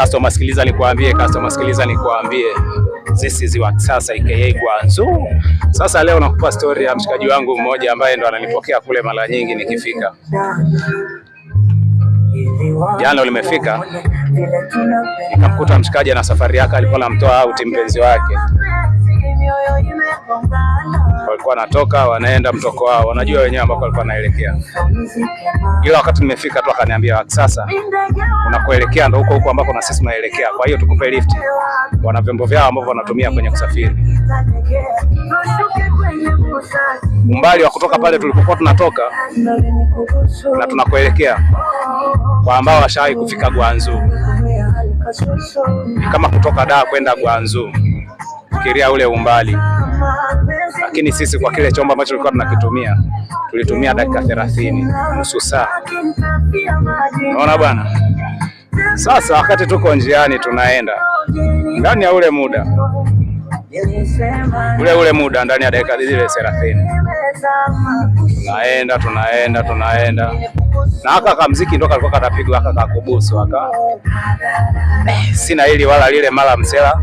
Customer, sikiliza nikuambie, customer, sikiliza nikuambie. This is wa kisasa aka Gwanzu. Sasa leo nakupa story ya mshikaji wangu mmoja ambaye ndo ananipokea kule mara nyingi nikifika. Jana limefika nikamkuta mshikaji ana safari yake, alikuwa anamtoa out mpenzi wake, walikuwa wanatoka wanaenda mtoko wao, wanajua wenyewe ambako walikuwa wanaelekea. Ila wakati nimefika tu akaniambia, sasa unakoelekea ndo huko huko ambako na sisi tunaelekea, kwa hiyo tukupe lift. Wana vyombo vyao ambavyo wanatumia kwenye kusafiri. Umbali wa kutoka pale tulipokuwa tunatoka na tunakoelekea, kwa ambao washawahi kufika Gwanzu, ni kama kutoka Dar kwenda Gwanzu, fikiria ule umbali. Lakini sisi kwa kile chombo ambacho tulikuwa tunakitumia tulitumia dakika 30, nusu saa. Unaona bwana. Sasa wakati tuko njiani tunaenda, ndani ya ule muda ule muda, ndani ya dakika zile 30 tunaenda tunaenda tunaenda, na haka kamziki ndo kalikuwa kanapigwa haka kakubusu haka, sina hili wala lile, mara msela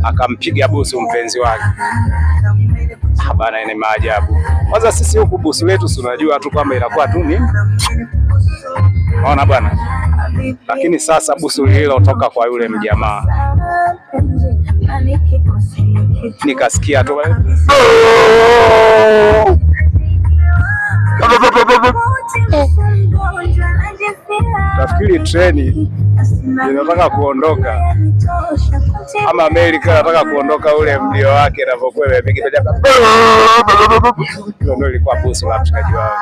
akampiga busu mpenzi wake. Bana, ni maajabu. Kwanza sisi huku busu letu si unajua tu kwamba inakuwa tu ni unaona bwana, lakini sasa busu lililotoka kwa yule mjamaa nikasikia tu nafikiri treni inataka kuondoka ama meli inataka kuondoka, ule mlio wake inavyokuwa imepiga, hilo ndio ilikuwa busu la mshikaji wangu.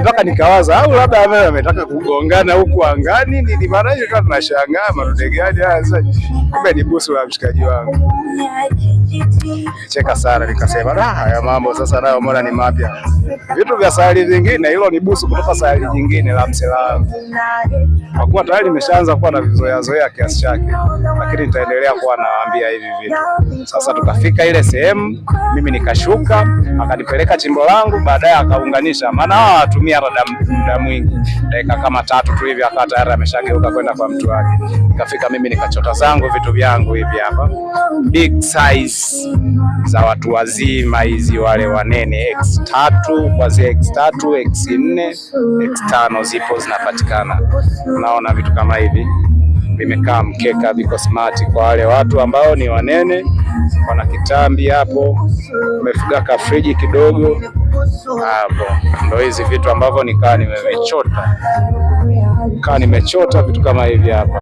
Mpaka nikawaza au labda ametaka kugongana huku angani nini, mara hiyo tu tunashangaa madude gani haya sasa, kumbe ni busu la mshikaji wangu. Cheka sana, nikasema haya mambo sasa nayo mbona ni mapya, vitu vya sayari zingine. Hilo ni busu kutoka sayari nyingine la msela wangu, kwa kuwa tayari nimeshaanza kuwa na vizoea zoea kiasi chake, lakini nitaendelea kuwa nawaambia hivi vitu. Sasa tukafika ile sehemu, mimi nikashuka, akanipeleka chimbo langu, baadaye akaunganisha, maana hawa hawatumia hata muda mwingi, dakika kama 3 tu hivi akawa tayari ameshageuka kwenda kwa mtu wake. Nikafika mimi nikachota zangu vitu vyangu hivi hapa, big size za watu wazima hizi, wale wanene X3, kuanzia X3, X4, X5 zipo zinapatikana. Unaona vitu kama hivi vimekaa mkeka, viko smart kwa wale watu ambao ni wanene, wana kitambi hapo, umefuga kafriji kidogo hapo. Ndio hizi vitu ambavyo nikaa nimechota vitu kama hivi hapa.